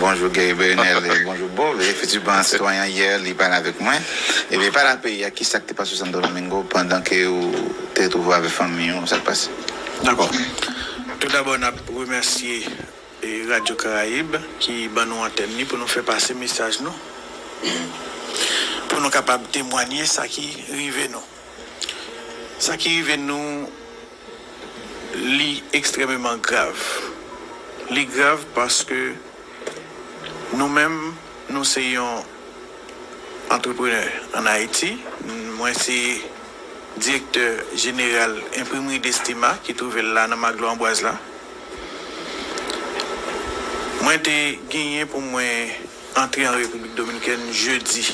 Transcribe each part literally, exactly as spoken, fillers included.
Bonjou Gary Bernel, e bonjou Bob. Efektivman, sitwayen an yè, li pale avèk mwen. Epi pale a peyi a, ki sa k te pase Santo Domingo pandan ke ou te twouve w avèk fanmi w, sa k pase? Dakò. Toudabò, n ap remèsye e, Radyo Karayib ki ban nou antèn li pou nou fè pase mesaj nou, pou nou kapab temwanye sa ki rive nou. Sa ki rive nou, li ekstrèmeman grav. Li grav paske nou menm, nou se yon antreprenè ann Ayiti. Mwen se direktè jeneral Enprimri Destima ki twouve l la nan Maglo Anbwaz la. Mwen te genyen pou mwen antre an Repiblik Dominikèn jedi.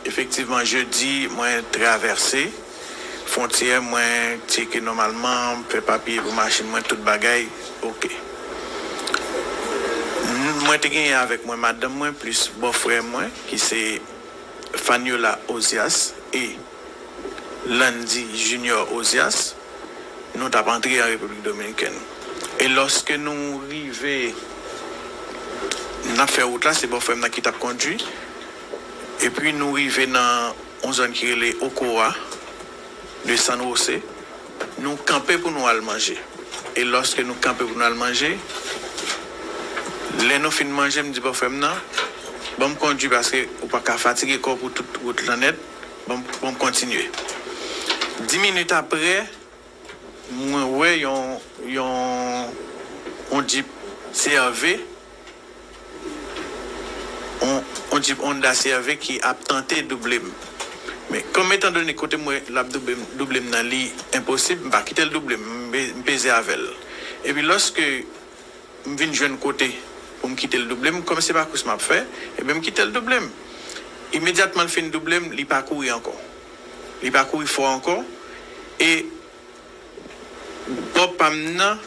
Efektivman, jedi, mwen travèse fwontyè, mwen tcheke nòmalman, fè papye pou machin mwen, tout bagay oke. N- Mwen te genyen avèk mwen madanm mwen, plis bòfrè mwen, ki se Faniola Ozias e Landy Junior Ozias, nou t ap antre an Repiblik Dominikèn. E lòske nou rive, n ap fè wout la, se bòfrè m nan ki t ap kondui. Epi nou rive nan yon zòn ki rele Ocoa de San José. Nou kanpe pou nou al manje. E lòske nou kanpe pou nou al manje, lè nou fin manje, m di bòfrè m nan, ban m kondui paske ou pa ka fatige kò w pou tout wout lan nèt. Ban m, ban m kontinye. Dis minit apre, mwen wè yon, yon, yon Jeep C R V, yon, yon Jeep Honda C R V ki ap tante double m. Men kòm etan done kote m wè l ap double m, double m nan, li enposib, m pa kite l double m, m pe- m peze avè l. Epi lòske m vin jwenn kote pou m kite l double m, kòm se pa kous m ap fè, ebyen m kite l double m. Imedyatman l fin double m, li pa kouri ankò. Li pa kouri fò ankò. E bò pa m nan,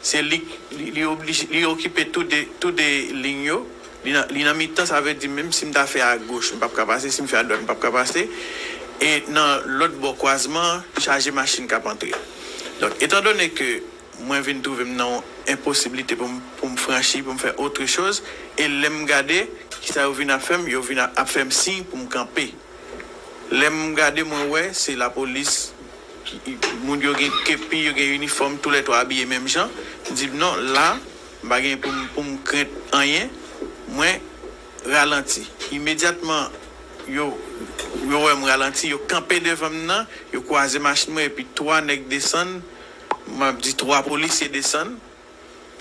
se li, li, li oblije, li okipe tou de, tou de liy yo. Li nan, li nan mitan, sa vle di menm si m ta fè agoch, m p ap ka pase, si m fè adwat, m p ap ka pase. E nan lòt bò kwazman an, chaje machin k ap antre. Donk, etan done ke mwen vin twouve m nan yon enposiblite pou m, pou m franchi, pou m fè otre choz, e lè m gade, kisa yo vin ap fè m, yo vin ap, ap fè m siy pou m kanpe. Lè m gade, mwen wè se lapolis, ki- moun yo gen kepi, yo gen inifòm, toulètwa abiye menm jan. M di, "Non, la, m pa gen pou m, pou m krent anyen." Mwen ralanti. Imedyatman, yo, yo wè m ralanti, yo kanpe devan m nan, yo kwaze machin mwen, epi twa nèg desann, m ap di twa polisye desann.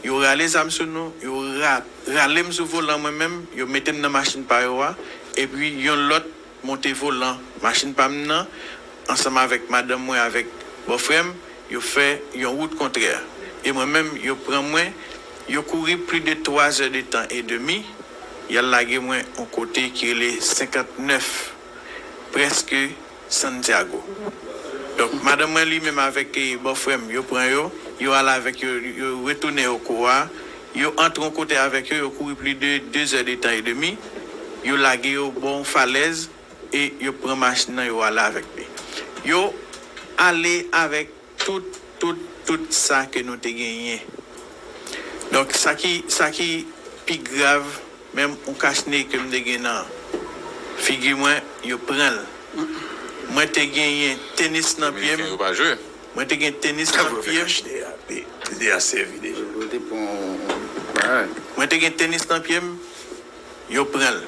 Yo rale zam sou nou, yo ra- rale m sou volan mwen menm, yo mete m nan machin pa yo a, epi yon lòt monte volan machin pa m nan, ansanm avèk madanm mwen, avèk bòfrè m, yo fè yon wout kontrè. E mwen menm, yo pran mwen, yo kouri plis de twa zè de tan e demi, y al lage mwen yon kote ki rele senkantnèf, prèske Santiago. Donk, madanm mwen li menm avèk, eh, bòfrè m, yo pran yo, yo al avèk yo, yo retounen Ocoa, yo antre yon kote avèk yo, yo kouri plis de de zè de tan e demi, yo lage yo bò yon falèz e yo pran machin nan, yo ale avèk li. Yo ale avèk tout, tout, tout sa ke nou te genyen. Donk, sa ki, sa ki pi grav, menm yon kach ne ke m te gen nan figi mwen, yo pran l. Mwen te genyen tenis nan pye m. Dominiken yo pa jwe. Mwen te gen tenis nan pye m. Mwen te gen tenis nan pye m, yo pran l.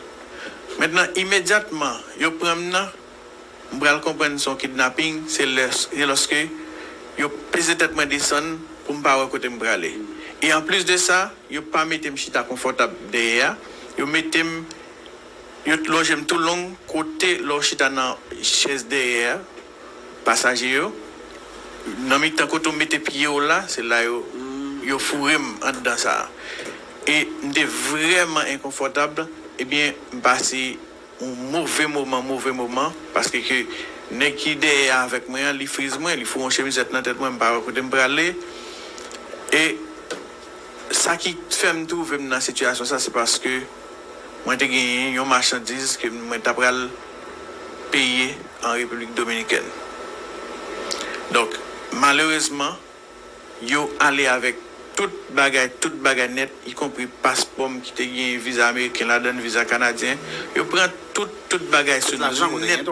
Mentnan, imedyatman, yo pran m nan, m pral konprann se yon kidnaping, se lè, se lòske yo peze tèt mwen desann pou m pa wè kote m prale. E anplis de sa, yo pa mete m chita konfòtab dèyè a, yo mete m, yo lonje m tou long kote lè w chita nan chèz dèyè a, pasaje yo, nan mitan kote w mete pye w la, se la yo, yo foure m anndan sa a. E m te vrèman enkonfòtab, ebyen, m pase yon move moman, move moman, paske ke nèg ki dèyè avèk mwen an, li friz mwen, li foure yon chemizèt nan tèt mwen, m pa wè kote m prale. E sa ki fè m twouve m nan sitiyasyon sa, se paske mwen te genyen yon machandiz ke mwen ta pral peye an Repiblik Dominikèn. Donk, malerezman, yo ale avèk tout bagay, tout bagay nèt, ikonpri paspò m ki te gen viza ameriken ladan l, viza kanadyen. Yo pran tout, tout bagay sou nou nèt.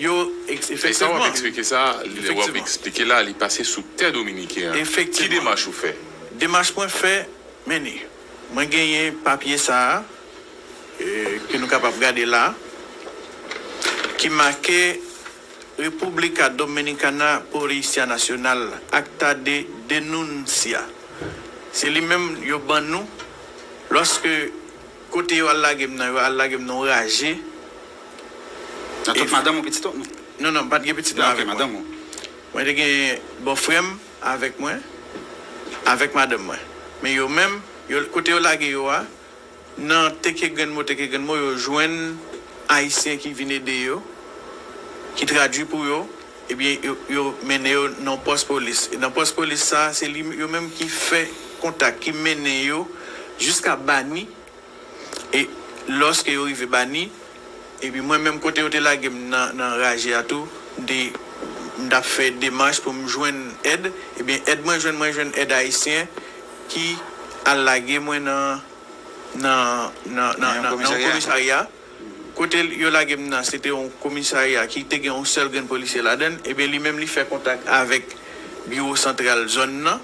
Yo, e sa w ap eksplike sa, w ap eksplike la, li pase sou tè dominiken an. Ki demach ou fè? Demach mwen fè, men ni. Mwen genyen papye sa a, e, ke nou kapab gade la, ki make República Dominicana Policía Nacional, Acta de Denuncia. Se li menm yo ban nou, lòske kote yo al lage m nan, yo al lage m nan yon raje. Nan tout madanm ou pitit ou? Non, non, m pa t gen pitit mwen avèk mwen. Mwen te gen bòfrè m avèk mwen, avèk madanm mwen. Men yo menm, yo, kote yo lage yo a, nan teke grenn mo, teke grenn mo, yo jwenn Ayisyen ki vin ede yo, ki tradui pou yo, ebyen, yo, yo mennen yo nan pòs polis. E nan pòs polis sa, se li, yo menm ki fè kontak, ki mennen yo jiska Bani. E lòske yo rive Bani, epi mwen menm kote yo te lage m nan, nan raje a tou, m te, m t ap fè demach pou m jwenn èd, ebyen, èd mwen jwenn, mwen jwenn èd ayisyen ki al lage mwen nan, nan, nan, nan, nan, nan yon komisarya. Kote yo lage m nan, se te yon komisarya ki te gen yon sèl grenn polisye ladan l. Ebyen, li menm, li fè kontak avèk biwo santral zòn nan.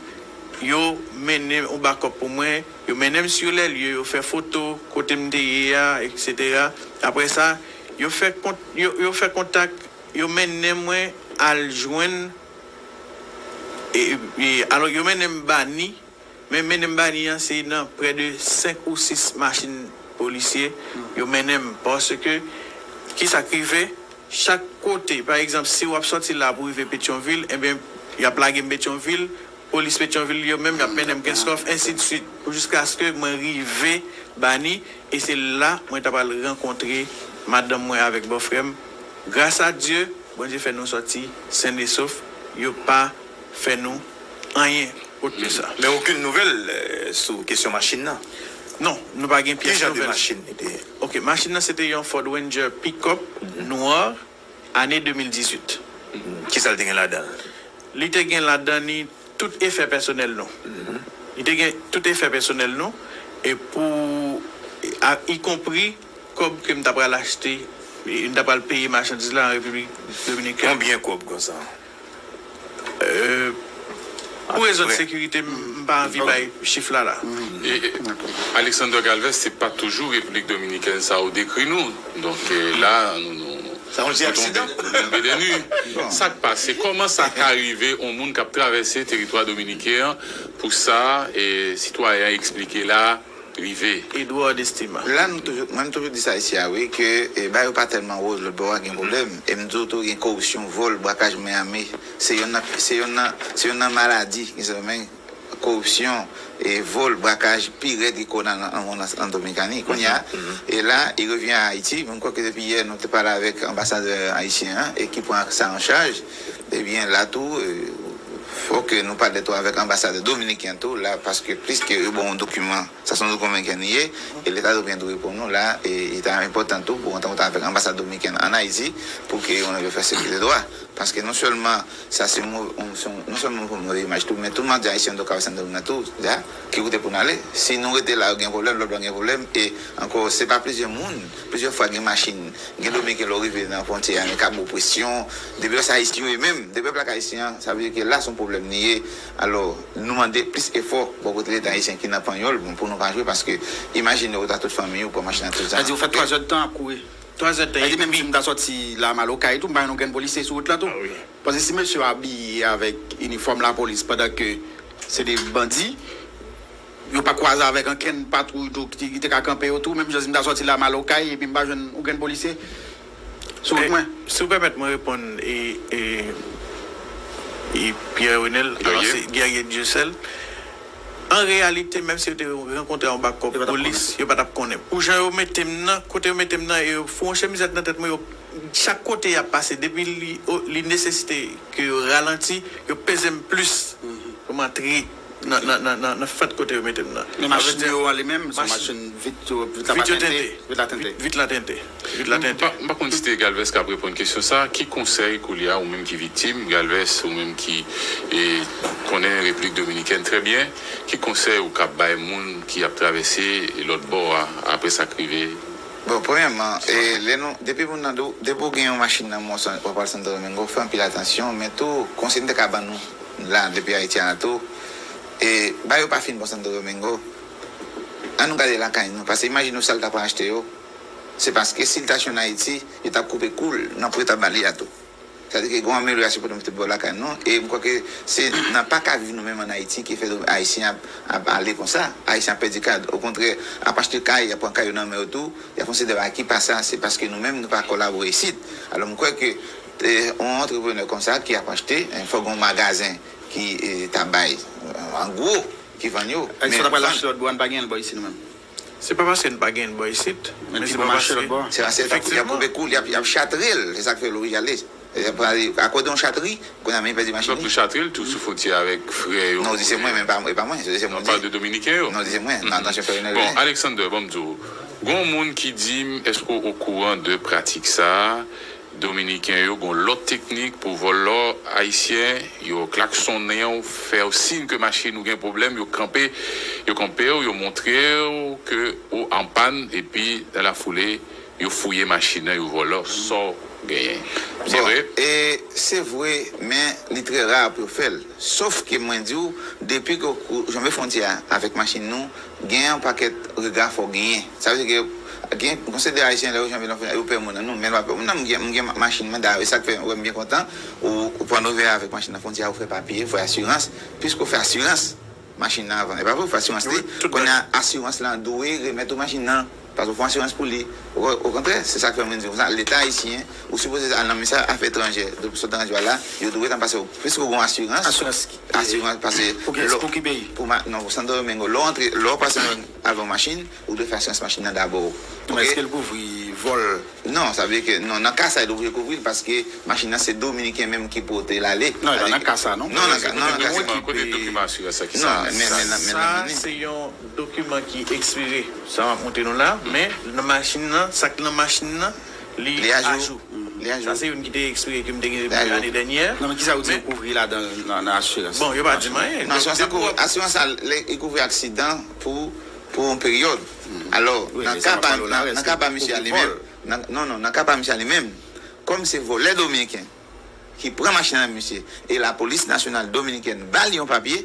Yo mennen yon bakòp pou mwen. Yo mennen m sur les lieux, yo fè foto kote m te ye a, etsetera. Apre sa, yo fè kont-, yo, yo fè kontak, yo mennen mwen al jwenn, e, e, alò, yo mennen m Bani, men mennen m Bani an, se nan prè de senk ou sis machin polisye, yo mennen m, paske, kisa k rive, chak kote, pa egzanp, si w ap sòti la pou rive Petyonvil, enben, y ap lage m Petyonvil, polis Petyonvil yo menm, y ap mennen m Kenskòf, ensidswit, pou jiskaske mwen rive Bani, e se la mwen ta pral rankontre madanm mwen avèk bòfrè m. Gras a Dye, Bondye fè nou sòti sen e sof, yo pa fè nou anyen kot ke sa. Men okenn nouvèl, eh, sou kesyon machin nan? Non, nou pa gen pyès nouvèl. Ki jan de machin li te ye? Ok, machin nan se te yon Ford Ranger pick-up nwa, ane de mil dizuit. Kisa l te gen ladan l? Li te gen ladan li tout efè pèsonèl nou. Li te gen tout efè pèsonèl nou, e pou, a, ikonpri kòb ke m ta pral achte, e m ta pral peye machandiz la an Repiblik Dominikèn. Konbyen kòb konsa? Euh, pou rezon de sekirite, m, m pa anvi bay chif la la. E, e, Alexander Galvez, se pa toujou Repiblik Dominikèn sa ou dekri nou. Donk, eh, la, nou, nou, nou tonbe, nou tonbe de ni. Sa k pase? Kòman sa ka rive, yon moun k ap travèse teritwa dominiken an, pou sa, e, sitwayen an eksplike la, rive? Edouard Estima. La, nou toujou, mwen, m toujou di sa isi a, wi, ke, e, bagay yo pa tèlman woz, lòt bò a gen pwoblèm. E m di w tou, gen koripsyon, vòl, brakaj men ame. Se yonn nan, se yonn nan, se yonn nan maladi, gen sa men, koripsyon, e vòl, brakaj, pi rèd ki kòwona nan, nan, nan, nan Dominikani. Kounye a, e la, il revient à Haïti. Mwen kwè ke depi yè, nou te pale avèk anbasadè ayisyen an, e ki pran sa an chaj. Ebyen, la tou, e, fò ke nou pale tou avèk anbasadè dominiken tou, la, paske plis ke yo ba w yon dokiman, sa se yon dokiman dominiken li ye, e Leta dominiken dwe reponn nou la, e, e ta enpòtan tou pou antre an kontak avèk anbasad dominiken an Ayiti, pou ke yo fè sekirite dwa. Paske non sèlman sa se yon mov-, yon, se yon, non sèlman yon move imaj tou, men tout mande ayisyen an Dominikani tou, ya, ki kote pou n ale? Si nou rete la, yo gen pwoblèm, lòt bò gen pwoblèm, e ankò, se pa plizyè moun, plizyè fwa gen machin, gen dominiken lè w rive nan fwontyè a, men k ap ba w presyon, depi lè se ayisyen yo ye menm, depi lè plak ayisyen an, sa vle di ke la se yon pwoblèm li ye. Alò, nou mande plis efò bò kote Leta ayisyen ki nan panyòl, bon, pou nou pa jwe, paske imajine w ta tout fanmi w pran machin nan tout sa. Sa di w fè twa zè tan ap kouri. Twa zè tan e demi. Sa di menm si m ta sòti la m al okay tou, m pa jwenn yon grenn polisye sou wout la tou. Ah wi. Paske si mesye yo abiye avèk inifòm lapolis pandan ke se de bandi, yo pa kwaze avèk ankenn patwouy tou ki, ki te ka kanpe yo tou, menm jan si m ta sòti la m al okay epi m pa jwenn yon grenn polisye sou wout mwen. Si w pèmèt mwen reponn, e, e, e Pierre Renel, alò se Guerrier Dieuseul. An reyalite, menm si yo te rankontre yon bakòp polis, yo pa t ap konnen. Pou jan yo mete m nan, kote yo mete m nan, e yo foun yon chemizèt nan tèt mwen, yo, chak kote y ap pase, depi li, o, li nesesite ke yo ralanti, yo peze m plis pou m antre nan, nan, nan, nan, nan fèt kote yo mete m nan. Men machin yo an li menm, se yon machin vit, vit la pa tente. Vit yo tente. Vit la tente. Vit, vit la tente. M pa, m pa konn si te Galvez k ap reponn kesyon sa. Ki konsèy koulye a, ou menm ki viktim, Galvez, ou menm ki e, konnen Repiblik Dominikèn trè byen, ki konsèy ou ka bay moun ki ap travèse lòt bò a apre sa k rive? Bon, premyèman, e, lè nou, depi moun nan, depi w gen yon machin nan men w, w ap al Santo Domingo, fè anpil atansyon, men tou, konsèy m te ka ban nou la, depi Ayiti a la tou, e, ba yo pa fin bon Santo Domingo, ann nou gade lakay nou, paske imajine w sa l ta pral achte yo, se paske si l ta jwenn Ayiti, yo t ap koupe kou l nan pri yo t ap ba li a tou. Sa vle di ke gen yon amelyorasyon pou nou mete bò lakay nou. E m kwè ke se nan pa ka viv nou menm ann Ayiti ki fè Ayisyen ap, ap ale konsa. Ayisyen ap pèdi kay. Okontrè, ap achte kay, y ap pran kay yo nan men yo tou. Y ap fè yon seri de bagay ki pa sa. Se paske nou menm, nou pa kolabore isit. Alò, m kwè ke e, yon antreprenè konsa ki ap achte, e, fòk gen yon magazen ki e, ta bay, e, an gwo, ki vann yo. Ayisyen ta pral achte lòt bò, n pa gen l bò isi nou menm. Se pa paske n pa gen bò isit, men se pa paske se paske y ap koupe kou l, y ap, y ap chatre l, se sa k fè l oblije ale. Akoz de yon chatri, kounye a men pèdi machin li. Donk, yo chatre l tou sou fwontyè avèk frè yo. Non, w di se mwen, men e pa mwen, se mwen. Non, pale de Dominiken yo. Non, w di se mwen, nan, nan chèf Lionel. Bon, Alexander, ban m di w, gen yon moun ki di m, èske w okouran de pratik sa a? Dominiken yo gen yon lòt teknik pou vòlò ayisyen, yo klaksonnen w, fè w siy ke machin ou gen pwoblèm, yo kanpe, yo kanpe w, yo montre w ke ou an pàn, epi nan lafoule, yo fouye machin nan, yo vòlò sa w genyen. Se vre? E se vre, men li trè ra pou yo fè l. Sof ke mwen di w, depi ke w janbe fwontyè a avèk machin nou, gen yon pakèt rega fò w genyen. Sa vle di ke gen yon seri de Ayisyen lè yo janbe nan fwontyè a, yo pè moun nan. Non, men m pa pè moun nan, m gen, m gen machin mwen, dayè, e sa k fè w wè m byen kontan, ou, ou pran ouvè avèk machin nan fwontyè a, ou fè papye, ou fè asirans, piske w fè asirans machin nan avan. E pa vre, ou fè asirans li. Kounye a, asirans lan dwe remèt ou machin nan. Paske w fè asirans pou li. Okontrè, se sa k fè mwen di konsa, Leta ayisyen, ou sipoze al nan Ministè Afè Etranjè, Depòtasyon Etranjè la, yo dwe tan pase w, piske w gen asirans. Asirans ki? Asirans, paske pou ki, pou ki peyi? Pou ma-, non, pou Santo Domingo. Lè w antre, lè w pase avè yon machin, ou dwe fè asirans machin nan dabò. Men èske l kouvri vòl? Non, sa vle di ke, non, nan ka sa, yo oblije kouvri l, paske machin nan se Dominiken menm ki pote l ale. Non, e pa nan ka sa, non. Non, nan ka, non, nan ka sa. Kote dokiman asirans sa ki sa? Non, men, men, men, men, men, men. Sa se yon dokiman ki ekspire, sa m ap montre nou la, men nan machin nan, sa k nan machin nan, li ajou. Li ajou. Sa se youn ki te ekspire ke m te gen depi ane dènyè. Non, men kisa yo di yo kouvri ladan nan, nan asirans? Bon, yo pa di m anyen. Nan asirans sa, asirans sa, li kouvri aksidan pou, pou yon peryòd. Alò, nan ka pa, nan, nan ka pa misye a li menm, nan, non, non, nan ka pa misye a li menm, kòm se vòlè dominiken ki pran machin nan misye, e lapolis nasyonal dominikèn ba li yon papye,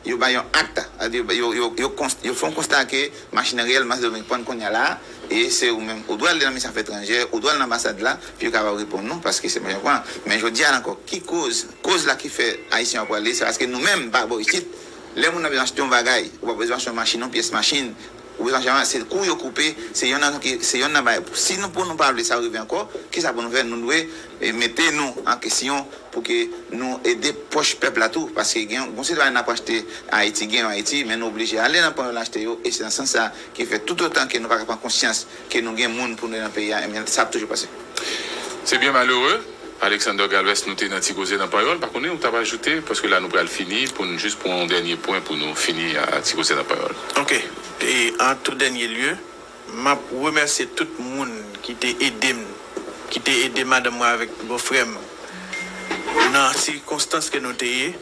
yo ba yon akta, sa vle di yo, yo, yo, yo fè yon konsta ke machin nan reyèlman se Dominik pran kounye a la, e se ou menm, ou dwe al nan Ministè Afè Etranjè, ou dwe al nan anbasad la, pou yo kapab reponn nou, paske se machin pran. Men jodi a la ankò, ki koz, koz la ki fè Ayisyen yo prale, se paske nou menm, pa bò isit, lè moun nan bezwen achte yon bagay, ou pa bezwen achte yon machin, yon pyès machin, ou bezwen achte, se kou yo koupe, se yonn nan ki, se yonn nan bagay. Si nou, pou nou pa vle sa rive ankò, kisa pou nou fè? Nou dwe, e, mete nou an kesyon pou ke nou ede pòch pèp la tou, paske gen yon, gon seri bagay n ap achte Ayiti, gen yo Ayiti, men nou oblije ale nan ponyòl achte yo, e se nan sans sa ki fè toutotan ke nou pa ka pran konsyans ke nou gen moun pou nou nan peyi a, ebyen, sa ap toujou pase. Se byen malere, Alexander Galvez, nou te nan Ti Koze nan Panyòl, pa konnen ou t ap ajoute, paske la nou pral fini, pou n jis pran yon dènye pwen pou nou fini a Ti Koze nan Panyòl. Ok. E an tou dènye lye, m ap remèsye tout moun ki te ede m, ki te ede madanm mwen avèk bòfrè m nan sikonstans ke nou te ye,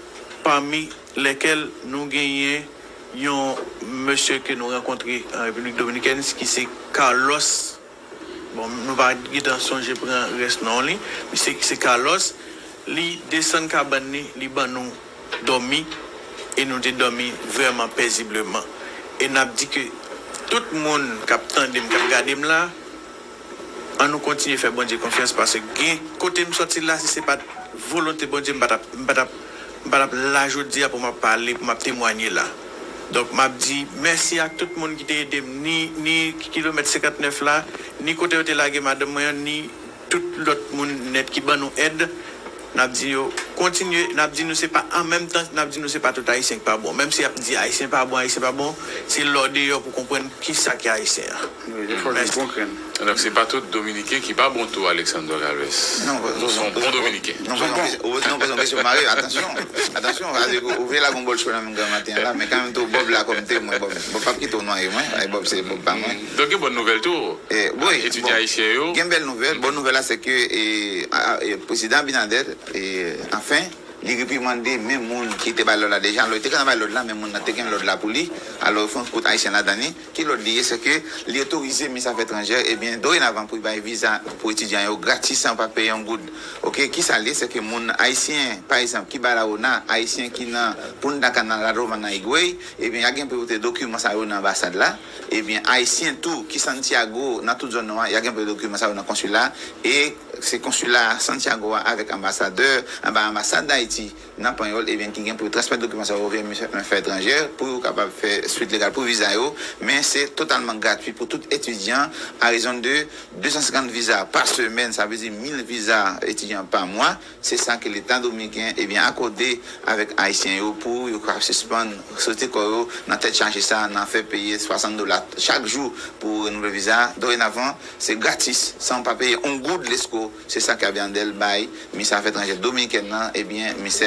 pami lèkèl nou genyen yon mesye ke nou rankontre an Repiblik Dominikèn, ki se Carlos. Bon, nou pa gentan sonje pran rès non li. Misye ki se Carlos, li desann kabann li, li ban nou dòmi, e nou te dòmi vrèman pezibleman. E n ap di ke tout moun k ap tande m, k ap gade m la, ann nou kontinye fè Bondye konfyans, paske gen kote m sòti la, si se pa t volonte Bondye, m pa t ap, m pa t ap, m pa t ap la jodi a pou m ap pale, pou m ap temwanye la. Donk, m ap di mèsi ak tout moun ki te ede m, ni, ni kilomèt senkantnèf la, ni kote yo te lage madanm mwen an, ni tout lòt moun nèt ki ban nou èd. N ap di yo kontinye, n ap di nou se pa, an menm tan, n ap di nou se pa tout Ayisyen ki pa bon. Menm si y ap di Ayisyen pa bon, Ayisyen pa bon, se lè w deyò pou konprann ki sa ki Ayisyen an. Wi, li fò nou konprann. Donk, se pa tout Dominiken ki pa bon tou, Alexander Galvez. Non, non, se yon bon Dominiken. Non, se yon kesyon mare, atansyon. Atansyon, sa vle di ou vle lage yon bòl chou nan menm gramaten an la, men kanmenm tou, Bob la kòm te, mwen, Bob, Bob p ap kite w nwaye mwen, ay, Bob se Bob pa mwen. Donk, gen bòn nouvèl tou. Wi, etidyan ayisyen yo. Gen bèl nouvèl. Bòn nouvèl la, se ke, e, a, e, Prezidan Abinader, e, anfen, li reprimande menm moun ki te bay lòd la deja. Alò, li te gentan bay lòd la, men moun nan te gen lòd la pou li. Alò, yo fè yon kout ayisyen ladan li. Ki lòd li ye? Se ke li otorize minis afè etranjè, ebyen, dorenavan pou bay viza pou etidyan yo gratis, san pa peye yon goud. Oke, ki sa l ye? Se ke moun ayisyen, pa egzanp, ki ba la ona, ayisyen ki nan Punta Cana, La Romana, Higüey, ebyen, y a gen pou yo te dokiman sa yo nan anbasad la. Ebyen, ayisyen tou ki Santiago, nan tout zòn nan, y a gen pou yo dokiman sa yo nan konsila. E se konsila Santiago a avèk anbasadè, anba anbasad Dayiti nan Panyòl, ebyen, ki gen pou yo transmèt dokiman sa yo vè minis afè etranjè pou yo kapab fè swit legal pou viza yo. Men se totalman gratwi pou tout etidyan, a rezon de de san senkant viza pa semèn, sa vle di mil viza etidyan pa mwa. Se sa ke Leta dominiken, ebyen, akòde avèk Ayisyen yo pou yo ka sispann sote kò yo nan tèt chaje sa, nan fè peye swasant dola chak jou pou renouvle viza. Dorenavan, se gratis, san w pa peye yon goud lesko. Se sa ke Abinader bay minis afè etranjè dominikèn nan, ebyen, minis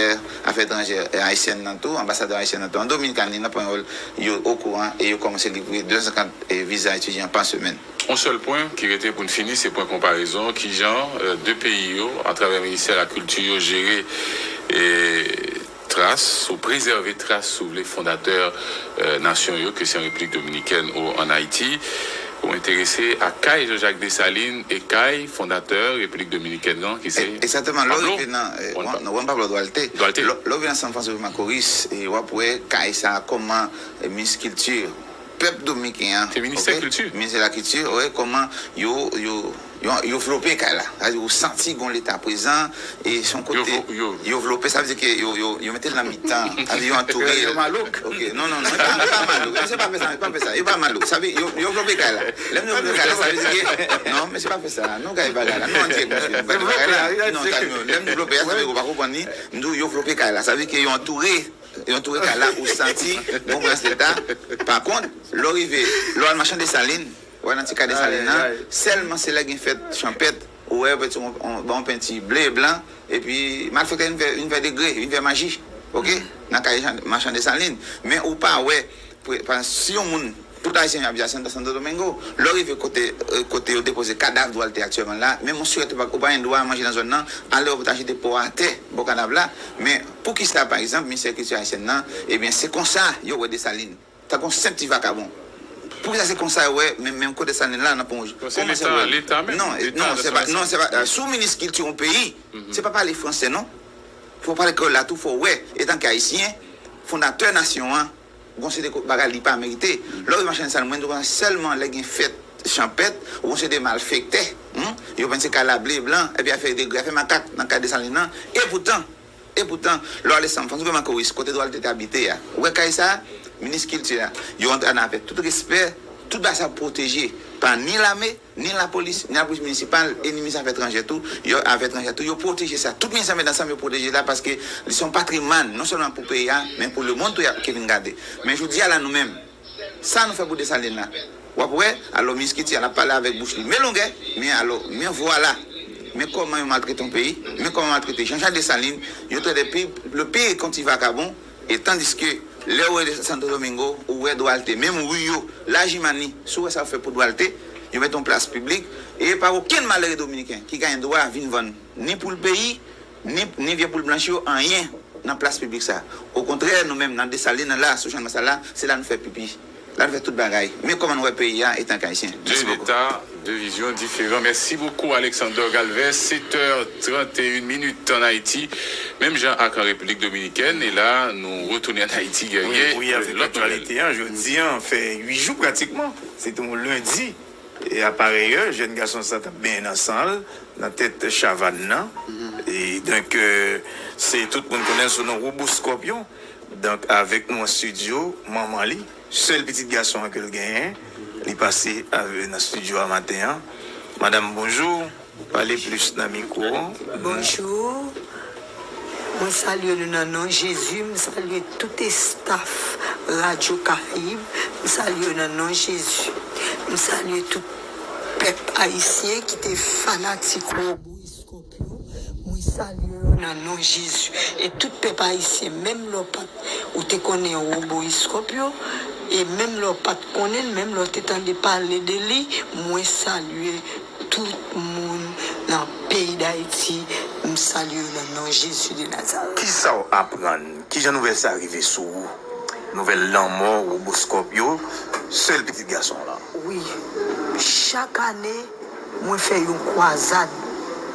afè etranjè ayisyèn nan tou, anbasadè ayisyèn nan tou an Dominikani, nan Panyòl, yo okouran e yo kòmanse livre de san senkant, e, viza etidyan pa semèn. Yon sèl pwen ki rete pou n fini, se pwen konparezon, kijan, e, de peyi yo, atravè Ministè Lakilti yo, jere, e, tras, ou prezève tras, si w vle, fondatè, e, nasyon yo, ke se an Repiblik Dominikèn ou an Ayiti. Ou enterese a kay Jean-Jacques Dessalines e kay fondatè Repiblik Dominikèn nan, ki se Pablo. Egzakteman, lè w rive nan, e, Juan, non, Juan Pablo Duarte. Duarte. Lè, lè w rive nan San Francisco Macorís, e w ap wè kay sa, kòman, e, minis kilti pèp dominiken an, se ministè kilti. Ministè lakilti, wi, kòman yo, yo, yo, yo vlope kay la. Sa vle di, ou santi gon leta prezan, e se yon kote, yo vlope, sa vle di ke yo, yo, yo mete l nan mitan. Sa vle di, yo antoure l. Yo malouk. Oke, non, non, non, yo pa, yo pa malouk. Mesye pa fè sa, yo pa fè sa. Yo pa malouk. Sa vle, yo, yo vlope kay la. Lè m di yo vlope kay la, sa vle di ke, non, mesye pa fè sa. Nou gade bagay la. Nou an dirèk, mesye. Nou gade bagay la. Non, lè m vlope a, sa vle di ke w pa konprann li. M di w, yo vlope kay la. Sa vle di ke yo antoure Yo antoure kay la, ou santi gon prezans leta. Pa kont, lè w rive, lè w al Machan Desalin, w al nan ti kay Desalin nan, sèlman se lè gen fèt chanpèt, ou wè yo mete yon, yon, ba yon penti ble e blan, epi malfektè vin fè, vin fè degre, vin fè maji, oke, nan kay Machan Desalin. Men ou pa wè, Pre-, pa, si yon moun, tout Ayisyen ap viv a Santo, Santo Domingo, lè w rive kote, e, kote yo depoze kadav Duarte aktyèlman la, menm yon sirèt ou pa, ou pa gen dwa manje nan zòn nan, alè w ta jete po a atè bò kadav la. Men poukisa, pa egzanp, Ministè Kilti Ayisyèn nan, ebyen, se konsa yo wè Desalin, tankou yon senp ti vakabon? Poukisa se konsa yo wè, menm, menm kote Desalin la, nan Pon Wouj? Kòman se wè? Leta menm, non, non, se pa, non, se pa, sou minis kilti yon peyi, se pa pale fransè, non. Fò w pale kreyòl la tou, fò w wè, etanke Ayisyen, fondatè nasyon an, gon seri de bagay li pa merite. Lè w rive Machan Desalin, mwen di w konsa, sèlman lè gen fèt chanpèt, ou gon seri de malfektè, hmm, yo penti kay la ble, blan, epi afè degre, afè makak nan kay Desalin nan. Epoutan, epoutan, lè w ale San Francisco Macorís, kote Duarte te abite a, ou wè kay sa, minis kilti a, yo antre avèk tout respè, tout bagay sa pwoteje pa ni lame, ni lapolis, ni lapolis minisipal, e ni minis afè etranjè tou, yo, afè etranjè tou, yo pwoteje sa. Tout minis afè etranjè yo pwoteje la paske li se yon patrimwàn, non sèlman pou peyi a, men pou lemonn tou y ap, ki vin gade. Men jodi a la, nou menm, sa nou fè pou Desalin la, w ap wè, alò, minis kilti a, l ap pale avèk bouch li, men longè, men alò, men vwala, men kòman yo maltrete yon peyi, men kòman yo maltrete Jean-Jacques Dessalines, yo trete pi, le pire kon ti vakabon, E tandiske, lè w wè Santo Domingo, ou wè Duarte, menm ri yo, Lajimani, si w wè sa yo fè pou Duarte, yo mete yon plas piblik, e pa okenn malere dominiken ki gen dwa vin vann ni poul peyi, ni, ni vye poul blanch yo, anyen nan plas piblik sa. Okontrè, nou menm nan Desalin nan la, sou Channmas la, se la nou fè pipi. La nou fè tout bagay. Men kòman nou wè peyi a etanke Ayisyen. Mèsi bokou. De leta, de vizyon diferan. Mèsi bokou, Alexander Galvez. Sèt è trannteyen minit ann Ayiti. Menm jan ak an Repiblik Dominikèn, e la, nou retounen ann Ayiti, Guerrier. Wi, wi, avèk lòt nouvèl. Aktyalite a, jodi a, fè uit jou pratikman. Se te yon lendi. E aparèyè, jèn gason sa t ap benyen nan san l, nan tèt Chavàn nan. E donk, e, se tout moun konnen l sou non Robo Scorpion. Donk, avèk nou an estidyo, manman li, sèl pitit gason an ke l genyen, li pase avè, nan estidyo a maten an. Madanm, bonjou. Pale plis nan mikwo an. Bonjou. Mwen salye nou nan non Jezi, m salye tout estaf Radyo Karayib, m salye yo nan non Jezi. M salye tout pèp ayisyen ki te fanatik Robo Iskòp yo, mwen salye yo nan non Jezi. E tout pèp ayisyen, menm lè w pa t, ou te konnen Robo Iskòp yo, e menm lè w pa t konnen l, menm lè w te tande pale de li, mwen salye tout moun nan peyi Dayiti, m salye yo nan non Jezi de Nazarèt. Kisa w aprann? Kijan nouvèl sa rive sou ou? Nouvèl lanmò Robo Iskòp yo, sèl pitit gason w lan. Wi, chak ane, mwen fè yon kwazad.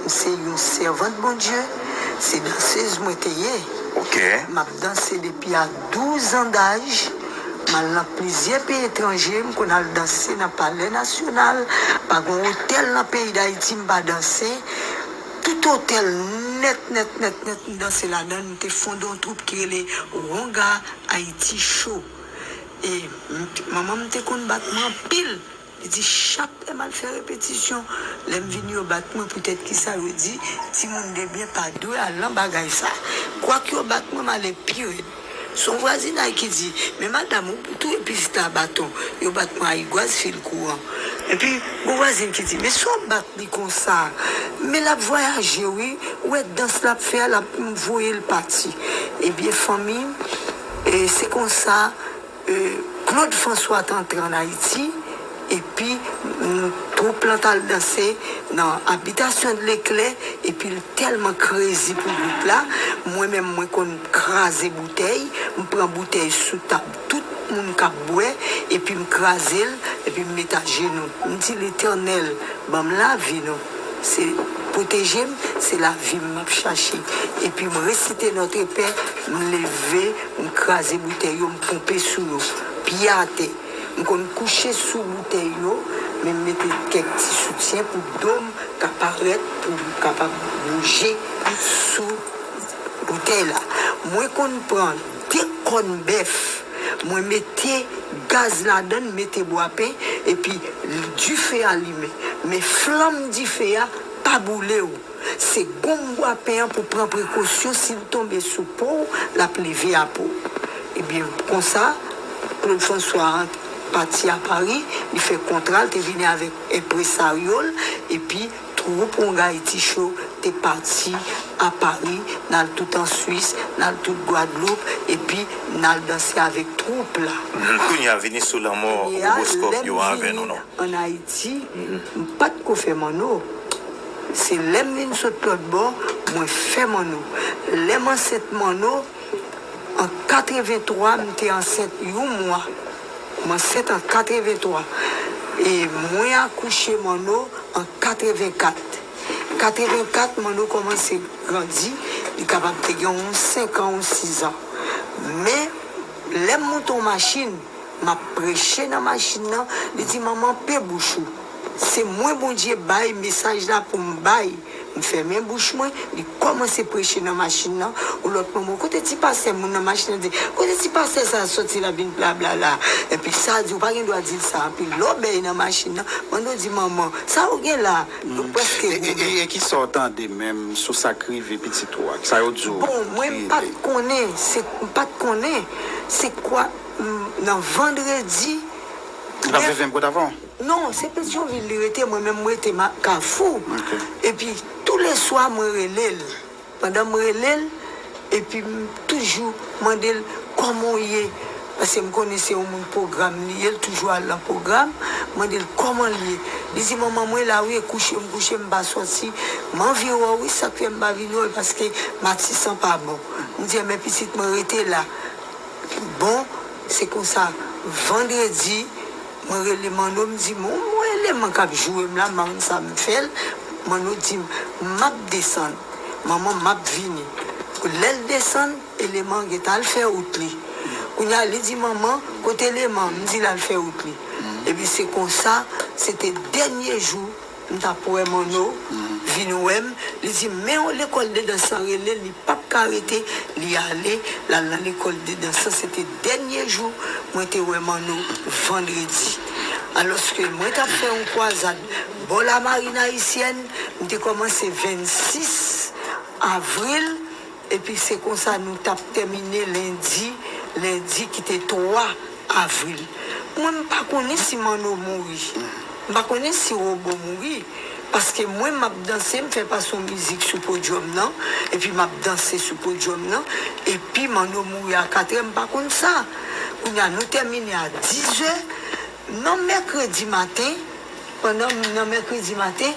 M se yon sèvant Bondye, se dansez mwen te ye. Ok. M ap danse depi a douz an daj. M al nan plizyè peyi etranje, m konn al danse nan Palè Nasyonal. Pa gen otèl nan peyi Dayiti m pa danse. Tout otèl nèt, nèt, nèt, nèt, m danse ladan l. M te fonde yon twoup ki rele Wonga Ayiti Show. E m t- manman m te konn bat mwen anpil. Li di chak lè m al fè repetisyon, lè m vini yo bat mwen, poutèt kisa yo di timoun de byen pa dwe al nan bagay sa. Kwak yo bat mwen, m ale pi rèd. Se yon vwazinay ki di, men madanm, ou touye pitit la a baton. Yo bat mwen a rigwaz fil kouran. Epi, gon vwazin ki di, men sa w bat li konsa? Men l ap vwayaje wi, ou wè dans l ap fè a, l ap voye l pati. Ebyen, fanmi, e, se konsa, e, Claude François t antre ann Ayiti, epi, mm, twoup lan t al danse nan Habitation de l'Éclair, epi l tèlman krezi pou gwoup la, mwen menm, mwen konn kraze boutèy, m pran boutèy sou tab tout moun k ap bwè, epi m kraze l, epi m met ajenou. M di, Letènèl, ban m lavi non. Se pwoteje m, se lavi m m ap chache. Epi m resite Notre Père, m leve, m kraze boutèy yo, m ponpe sou yo. Pye atè. M konn kouche sou boutèy yo, men m mete kèk ti soutyen pou do m ka parèt, pou m kapab bouje sou boutèy la. Mwen konn pran de kòn bèf, mwen mete gaz ladan l, mete bwapen, epi dife a limen. Men flanm dife a pa boule w. Se gonm bwapen an pou pran prekosyon, si l tonbe sou po w, l ap leve a po w. Ebyen, konsa, Claude François pati a Pari, li fè kontra, l te vini avèk enpresaryo l, epi twoup Wonga Ayiti Show te pati a Pari, n al tout an Swis, n al tout Gwadloup, epi n al danse avèk twoup la. Mhm. Kounye a, vini sou lanmò Kounye a, Robo Iskòp lè m yo avè nou vini non. Ann Ayiti, m pa t ko fè manno. Se lè m vin sot lòt bò, mwen fè manno. Lè m ansent manno, an katrevenntwa, m te ansent yon mwa. M ansent an katrevenntwa. E mwen akouche manno an katrevenkat. Katrevenkat, manno kòmanse grandi, li kapab te gen yon senk an, yon sis an. Men, lè m moute yon machin, m ap preche nan machin nan, li di, "Manman, pe bouch ou. Se mwen Bondye bay mesaj la pou m bay." M fèmen bouch mwen, li kòmanse preche nan machin nan. Yon lòt manman, "Kote ti pastè?" Moun nan machin nan di, "Kote ti pastè sa a soti la vin blablala?" Epi sa di, "Ou pa gen dwa di l sa." Epi lè w bèy nan machin nan, manno di, "Manman, sa ou gen la?" Yo prèske goumen. E, e, e, e kisa w tande menm sou sa k rive pitit ou a? Sa yo di w? Bon, mwen m pa t konnen, se, m pa t konnen. Se kwa, m, nan vandredi. L ap viv menm kote avè w? Non, se Petyonvil li rete, mwen menm m rete ma, Kafou. Ok. Epi, touleswa, mwen rele l. Pandan m rele l, epi m toujou mande l, "Kòman w ye?" Paske m konnen se yon moun pwogram li ye, l toujou al nan pwogram. M mande l, "Kòman l ye?" Li di, "Manman, mwen la wi, e kouche m kouche, m pa sòti. M anvi wè w wi, sa k fè m pa vin wè w, paske Matisan pa bon." M di, "Enben, pitit mwen, rete la." Bon, se konsa, vandredi, mwen rele Manno, m di, "Bon, mwen eleman k ap joure m la, m pa konn sa m fè l." Manno di m, "M ap desann. Manman, m ap vini." Lè l desann, eleman gentan al fè wout li. Kounye a, li di, "Manman, kote eleman?" M di l al fè wout li. Epi se konsa, se te dènye jou m t ap wè Manno vin wè m. Li di, "Men lekòl de dans lan rele, li p ap ka rete." Li ale, l al nan lekòl de dans lan. Se te dènye jou mwen te wè Manno, vandredi. Alòske mwen t ap fè yon kwazad bò Lamarin Ayisyèn, m te kòmanse vennsis avril, Epi se konsa nou t ap tèmine lendi, lendi ki te twa avril. Mwen, m pa konnen si Manno mouri. M pa konnen si Wobo mouri. Paske mwen, m ap danse, m fè pa son mizik sou podyòm nan, epi m ap danse sou podyòm nan, epi Manno mouri a katrè, m pa konn sa. Kounye a, nou tèmine a dizè, nan mèkredi maten, pandan m nan mèkredi maten,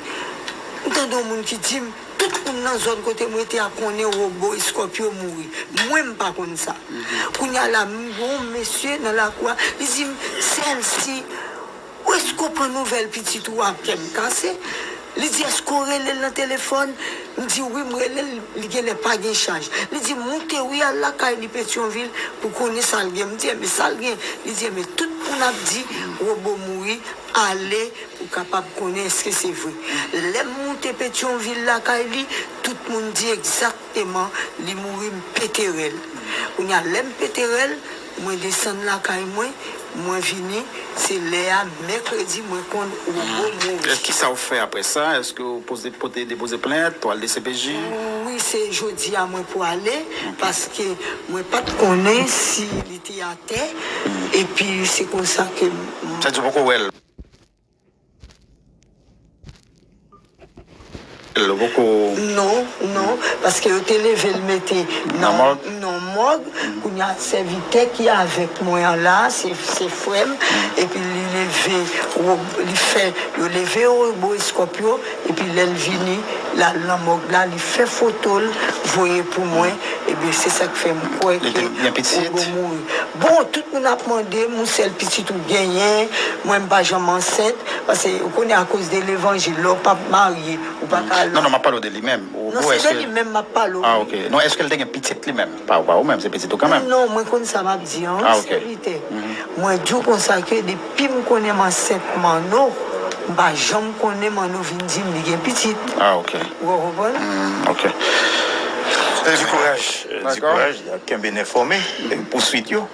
m tande yon moun ki di m, tout moun nan zòn kote m rete a konnen Wobo Eskòpyo mouri. Mwen, m pa konn sa. Kounye a la, m gen yon mesye nan lakou a, li di m, Sèl si, ou èske w pran nouvèl pitit ou a? Kè m kase. Li di, èske w rele l nan telefòn? M di, wi, m rele l, li genlè pa gen chaj. Li di, moute wi, al lakay li Petyonvil pou konnen sa l gen. M di, enben, sa l gen? Li di, enben, tout moun ap di Wobo mouri, ale pou kapab konnen èske se vre. Lè m moute Petyonvil lakay li, tout moun di egzakteman li mouri, m pete rèl. Kounye a, lè m pete rèl, mwen desann lakay mwen, mwen vini, se lè a, mèkredi, mwen konn Wobo mouri. E kisa w fè apre sa? Èske w poze, pote, depoze plent, ou al D C P J? Wi, se jodi a mwen pwale, paske mwen pa t konnen si li te atè, epi se konsa ke m- Sa di w poko wè l? L poko. Non, non, paske yo te leve l mete nan, nan mòg. Kounye a, sèvitè ki avèk mwen an la, se, se frè m, epi li leve, wo- li fè, yo leve Wobo Eskòpyo, epi lè l vini, l al nan mòg la, li fè foto l, voye pou mwen, ebyen, se sa k fè m kwè ke Wobo mouri. Bon, tout moun ap mande m, ou sèl pitit ou genyen, mwen m pa janm ansent, paske ou konnen akoz de levanjil, lè w p ap marye, ou pa ka. Non, non, m ap pale w de li menm. Non, se de li menm m ap pale w. Ah, ok. Non, èske l te gen pitit li menm? Pa, pa ou menm, se pitit ou kanmenm. Non, mwen konn sa m ap di an, wi, sèvitè. Mwen di w konsa ke depi m konnen m ansent Manno, m pa janm konnen Manno vin di m li gen pitit. Ah, ok. Ou konprann? Hmm, ok. Di kouraj, di kouraj, y ap kenbe n enfòme pou swit yo.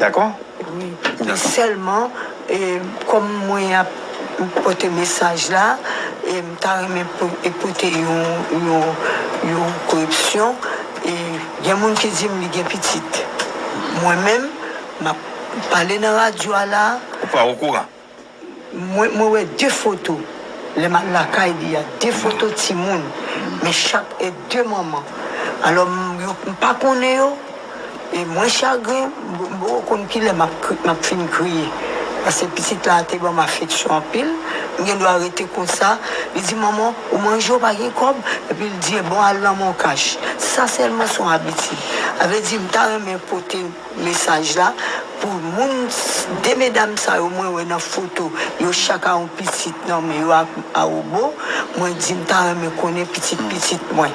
Dakò? Wi. Men sèlman, e, kòm mwen ap pote mesaj la, e, m ta renmen po- e pote yon, yon, yon koreksyon. E, gen moun ki di m li gen pitit. Mwen menm, m ap pale nan radyo a la. Ou pa okouran? Mwen, mwen wè de foto. Lè m al lakay li a, de foto timoun. Men chak e de manman. Alò, m, yo, m pa konnen yo. E mwen chagren, m, m poko konn kilè m ap kri- m ap fin kriye. Paske pitit la te ban m afeksyon anpil. M gen dwa rete konsa. Li di, manman, ou manje, ou pa gen kòb. Epi l di, bon, al nan Moncash. Sa sèlman se yon abitid. Sa vle di, m ta renmen pote mesaj la pou moun, de medam sa yo mwen wè nan foto, yo chak a yon pitit nan men yo ak awobo, mwen di m ta renmen konnen pitit pitit mwen.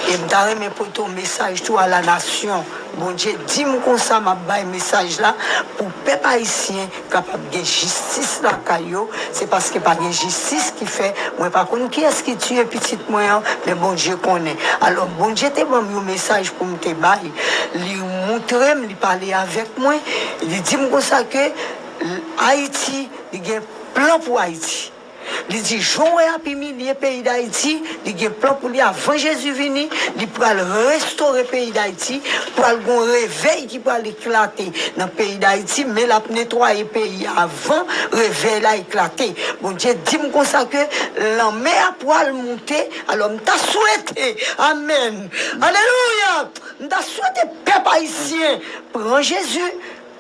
E m ta renmen pote yon mesaj tou a la nasyon. Bondye di m konsa m ap bay mesaj la pou pèp ayisyen kapab gen jistis lakay yo. Se paske pa gen jistis ki fè, mwen pa konn kiyès ki tiye pitit mwen an, men Bondye konnen. Alò, Bondye te ban m yon mesaj pou m te bay. Li moutre m, li pale avèk mwen, li di m konsa ke Ayiti, li gen plan pou Ayiti. Li di, jan w wè y ap imilye peyi Dayiti, li gen plan pou li avan Jezi vini, li pral restore peyi Dayiti, pral gon revèy ki pral eklate nan peyi Dayiti, men l ap netwaye peyi a avan revèy la eklate. Bondye di m konsa ke lanmè a pral moute, alò m ta swete, amèn, alelouya, m ta swete pèp ayisyen pran Jezi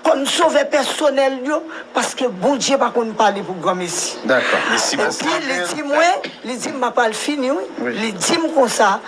kòm sovè pèsonèl yo, paske Bondye pa konn pale pou granmesi. Dakò. Epi li di mwen, li di m, m ap pral fini, wi. Wi. Li di m konsa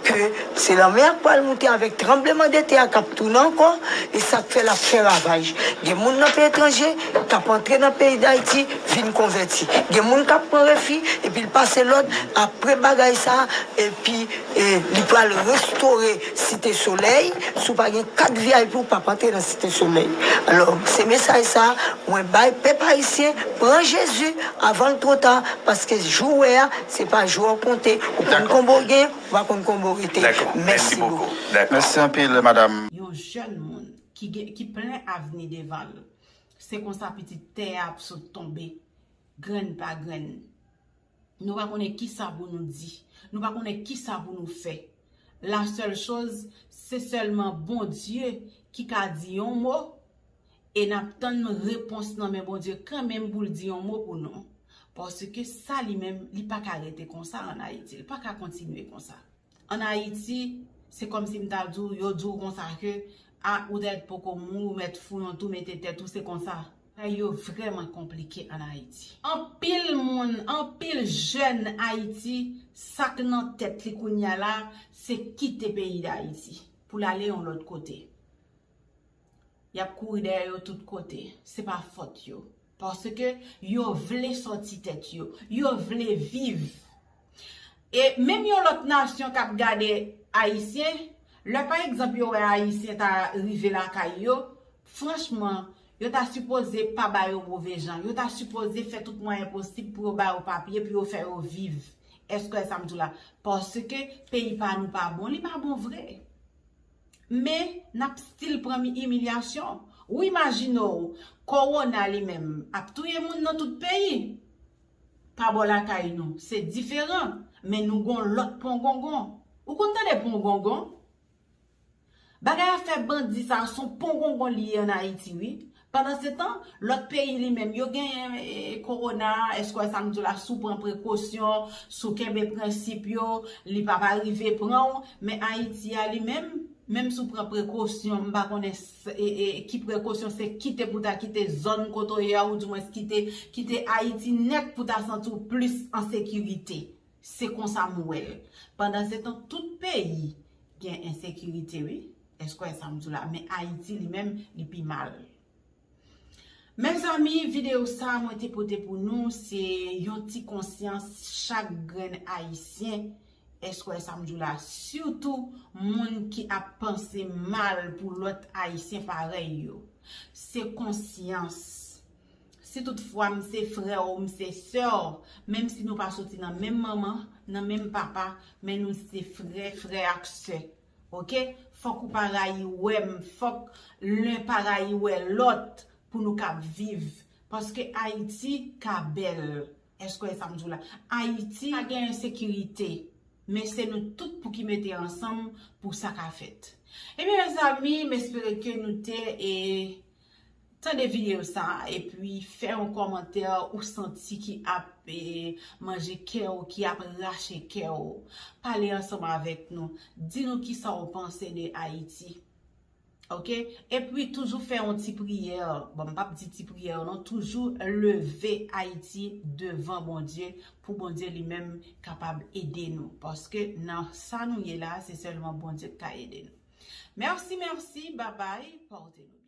ke se lanmè a k pral moute avèk tranblemanntè a k ap tounen ankò, e sa k fè l ap fè ravaj. Gen moun nan peyi etranje k ap antre nan peyi Dayiti vin konvèti. Gen moun k ap pran refi, epi l pase lòd apre bagay sa, epi, e, li pral restore Site Solèy. Si w pa gen kat V I P, ou p ap antre nan Site Solèy. Alò, se mesaj sa a mwen bay pèp ayisyen, pran Jezi avan l twò ta, paske jou w wè a, se pa jou w ap konte. Ou konn konbo gen, ou pa konn konbo rete. Dakò. Mèsi bokou. Mèsi anpil, madanm. Yon jèn moun ki gen, ki plen avni devan l. Se konsa pitit tè a ap sot tonbe, grenn pa grenn. Nou pa konnen kisa pou nou di. Nou pa konnen kisa pou nou fè. La sèl choz, se sèlman Bondye ki ka di yon mo, e n ap tann repons nan men Bondye kanmenm pou l di yon mo pou nou. Paske sa li menm, li pa ka rete konsa ann Ayiti. Li pa ka kontinye konsa. Ann Ayiti, se kòmsi m ta di w, yo di w konsa ke, a, ou dèyè poko mouri, ou mèt fou yon tou, mete tèt ou, se konsa. Bagay yo vrèman konplike ann Ayiti. Anpil moun, anpil jèn Ayiti, sa k nan tèt li kounye a la, se kite peyi Dayiti pou l ale yon lòt kote. Y ap kouri dèyè yo tout kote. Se pa fòt yo. Paske yo vle sòti tèt yo. Yo vle viv. E menm yon lòt nasyon k ap gade Ayisyen, lè pa egzanp yo wè Ayisyen ta rive lakay yo, franchman, yo ta sipoze pa ba yo move jan. Yo ta sipoze fè tout mwayen posib pou yo ba yo papye, pou yo fè yo viv. Èske w wè sa m di w la? Paske peyi pa nou pa bon, li pa bon vre. Men, n ap still pran mi-, imilyasyon. Ou imajine w, kowona li menm ap touye moun nan tout peyi. Pa bò lakay nou, se diferan, men nou gon lòt pongongon. Ou konn tande pongongon? Bagay afè bandi sa, se yon pongongon li ye ann Ayiti, wi. Pandansetan, lòt peyi li menm, yo genyen, e, kowona, èske w wè sa m di w la, si w pran prekosyon, si w kenbe prensip yo, li p ap rive pran w, men Ayiti a li menm, menm si w pran prekosyon, m pa konnen s-, e, e, ki prekosyon, se kite pou ta kite zòn kote w ye a, ou dimwens kite, kite Ayiti nèt pou ta santi w plis an sekirite. Se konsa m wè l. Pandansetan, tout peyi gen ensekirite, wi. Èske w wè sa m di w la? Men Ayiti li menm, li pi mal. Mezanmi, videyo sa a mwen te pote pou nou, se yon ti konsyans chak grenn Ayisyen. Èske w wè sa m di w la? Sitou moun ki ap panse mal pou lòt Ayisyen parèy yo. Se konsyans. Si toutfwa m se frè w, m se sè w, menm si nou pa soti nan menm manman, nan menm papa, men nou se frè, frè ak sè. Oke? Fòk ou pa rayi wè m, fòk len pa rayi wè lòt pou nou kab viv. Paske Ayiti ka bèl. Èske w wè sa m di w la? Ayiti pa gen ensekirite, men se nou tout pou ki mete ansanm pou sa ka fèt. Ebyen, mezanmi, m espere ke nou te, e, tande videyo sa a, epi fè yon kòmantè ou santi ki ap, e, manje kè w, ki ap rache kè w. Pale ansanm avèk nou. Di nou kisa w panse de Ayiti. Oke? Epi toujou fè yon ti priyè. Bon, m p ap di ti priyè non, toujou leve Ayiti devan Bondye pou Bondye li menm kapab ede nou. Paske nan sa nou ye la, se sèlman Bondye k ka ede nou. Mèsi, mèsi, babay, pòte nou.